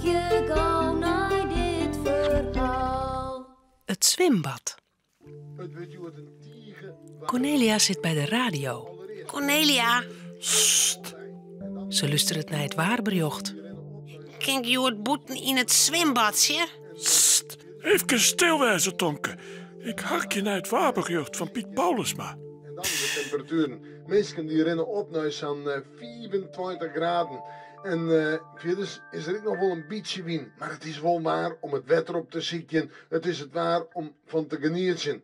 Harkje gau nei dit ferhaal. It swimbad. Cornelia sit by de radio. Cornelia. Sst. Se lústeret nei it waarberjocht. Kin ik hjoed bûten yn it swimbadsje? Sst. Efkes stil wêze, Tomke. Ik harkje nei it waarberjocht fan Piet Paulusma. En dan de temperatueren. Minsken dy rinne op nei sa'n 25 graden. En fierders is der ek noch wol in bytsje wyn, mar it is wol waar om it wetter op te sykjen. It is it waar om fan te genietsjen.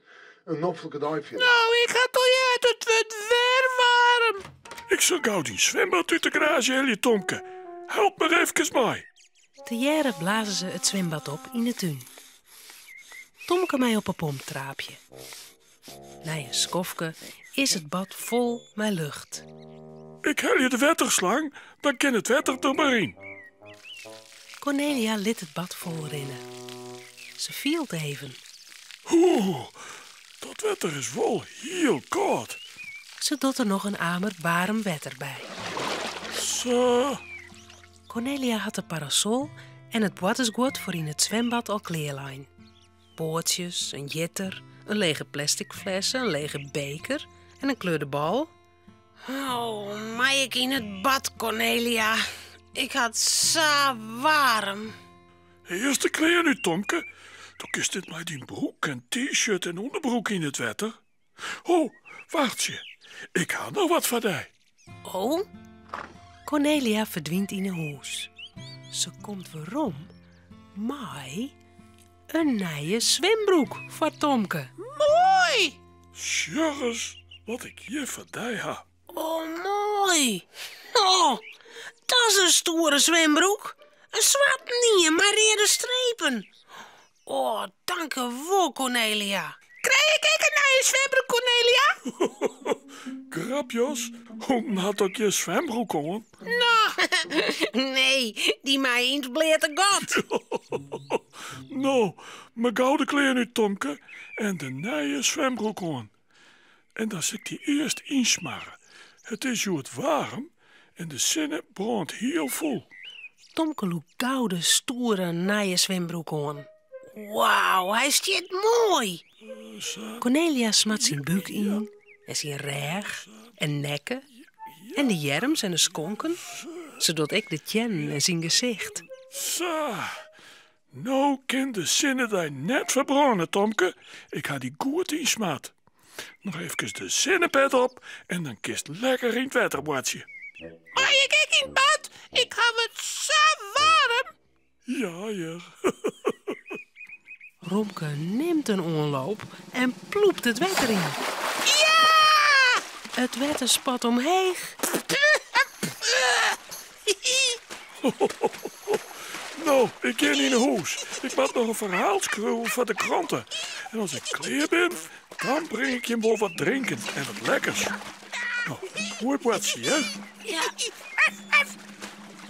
In noflike dei fierder. No, ik ha it al heard, it wurdt wer waarm. Ik sil gau dyn swimbad út de garaazje helje, Tomke. Help mar efkes mei. Tegearre blaze se it swimbad op yn 'e tún. Tomke mei op 'e pomp traapje. Nei in skoftke is it bad fol mei lucht. Ik helje de wetterslang, dan kin it wetter der mar yn. Cornelia lit it bad fol rinne. Se fielt even. Oeh, dat wetter is wol hiel kâld. Se docht der noch in amer waarm wetter by. Sa. Cornelia hat de parasol en it boartersguod foar yn it swimbad al klearlein. Poatsjes, in jitter, in lege plastic flesse, in lege beker en in kleurde bal. Oh, mei ik yn it bad, Cornelia? Ik ha it sa waarm. Earst de klean út, Tomke. Do kinst net mei dyn broek en t-shirt en ûnderbroek yn it wetter. Oh, wachtsje. Ik ha noch wat foar dy. Oh? Cornelia ferdwynt yn 'e hûs. Se komt werom mei in nije swimbroek foar Tomke. Moai! Sjoch ris wat ik hjir foar dy ha. Oh, moai! Oh, dat is in stoere swimbroek. In swarten mei reade strepen. Oh, tankewol, Cornelia. Krij ik ek in nije swimbroek, Cornelia? Grapjas, hûnen hat ek gjin swimbroek oan. No, nee, dy mei yn 't bleate gat. No, mar gau de klean út, Tomke, en de nije swimbroek oan. En dan sil ik dy earst ynsmarre. It is hjoed waarm en de sinne brânt hiel fûl. Tomke lûkt gau de stoere nije swimbroek oan. Wauw, hy stiet moai! Cornelia smart syn búk yn en syn rêch en nekke en de earms en de skonken. Se docht ek de teannen en syn gesicht. Sa, no kin de sinne dy net ferbrâne, Tomke. Ik ha dy goed ynsmard. Noch efkes de sinnepet op en dan kinst lekker yn it wetter boartsje. Mei ik ek yn 't bad? Ik haw it sa waarm. Ja, hear. Romke nimt in oanloop en ploept it wetter yn. Ja! It wetter spat omheech. No, ik gean yn 'e hûs. Ik moat noch in ferhaal skriuwe foar de krante. En as ik klear bin, dan bring ik jim wol wat drinken en wat lekkers. No, moai boartsje, hear. Ja.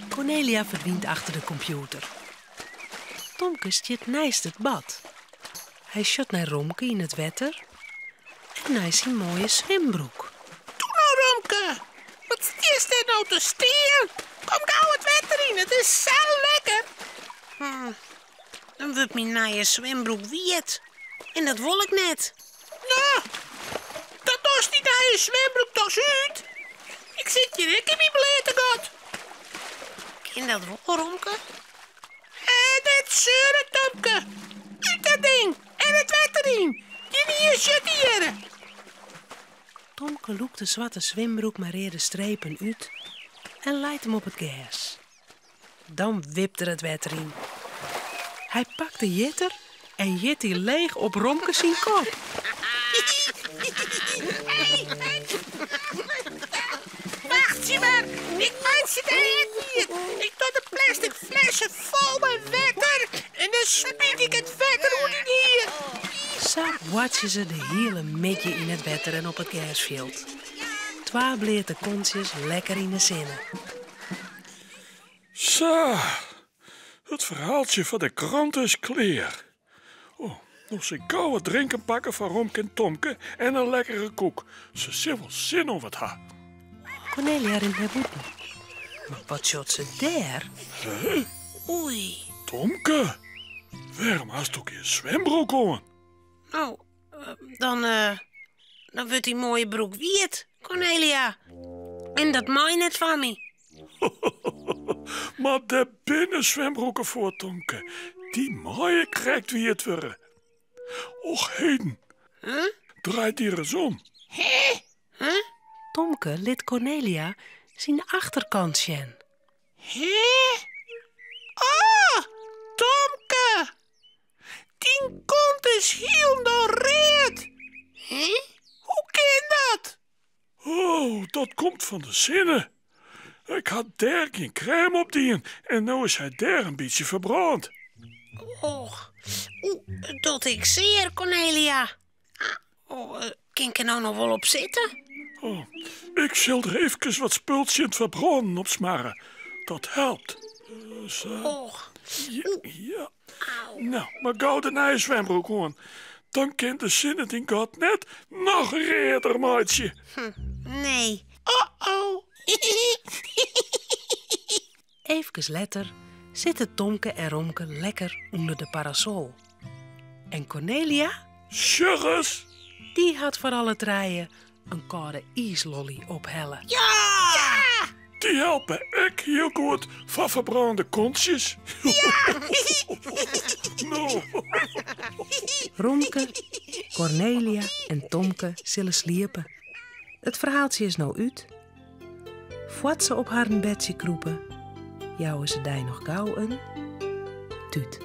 Cornelia ferdwynt achter de kompjûter. Tomke stiet neist it bad. Hy sjocht nei Romke yn it wetter en nei syn moaie swimbroek. Doe no, Romke! Wat stiest dêr no te stean? Kom gau it wetter yn, it is sa lekker! Hm, dan wurdt myn nije swimbroek wiet. En dat wol ik net. No, dan dochst dy nije swimbroek dochs út. Ik sit hjir ek yn myn bleate gat. Kin dat wol, Romke? Net seure, Tomke. Ut dat ding en it wetter yn. Gjinien sjocht dy hjirre. Tomke lûkt de swarte swimbroek mei reade strepen út en leit him op it gers. Dan wipt er it wetter yn. Hy pakt de jitter en jit dy leech op Romke syn kop. Wachtsje mar, ik meitsje dy ek wiet. Ik doch de plastic flesse fol mei wetter en dan smyt ik it wetter oer dyn hier. Sa boartsje se de hiele middei yn it wetter en op it gersfjild. Twa bleate kontsjes lekker yn 'e sinne. Sa, it ferhaaltsje foar de krante is klear. Oh, no sil ik gau wat drinken pakke foar Romke en Tomke en in lekkere koek. Se sil wol sin oan wat ha. Cornelia rint nei bûten. Mar wat sjocht se dêr? Oei. Tomke, wêrom hasto gjin swimbroek oan? No, dan, dan wurdt dyn moaie broek wiet, Cornelia. En dat mei net fan my. Mar dêr binne swimbroeken foar, Tomke. Dy meie krekt wiet wurde. Och heden. Draai dy ris om. Hè? Huh? Tomke lit Cornelia syn achterkant sjen. Hè? Oh, Tomke! Dyn kont is hielendal read. Hè? Hoe kin dat? Oh, dat komt fan de sinne. Ik ha dêr gjin krêm op dien en no is hy dêr in bytsje ferbrând. Och, oeh, it docht ek sear, Cornelia. Ah, oh, kin ik der no noch wol op sitte? Oh, ik sil der eefkes wat spul tsjin it ferbrânen op smarre. Dat helpt. Sa. Och. Ja, ja. No, mar gau de nije swembroek oan. Dan kin de sinne dyn gat net noch reader meitsje. Nee. Uh-oh. Eefkes letter sitte Tomke en Romke lekker ûnder de parasol. En Cornelia? Sjoch ris! Dy hat foar alle trije in kâlde iislolly ophelle. Ja! Dy helpe ek hiel goed foar ferbrânde kontsjes. Ja! No. Romke, Cornelia en Tomke sille sliepe. It ferhaaltsje is no út. Foar't se op harren bedsje krûpe, jouwe se dy noch gau in tút.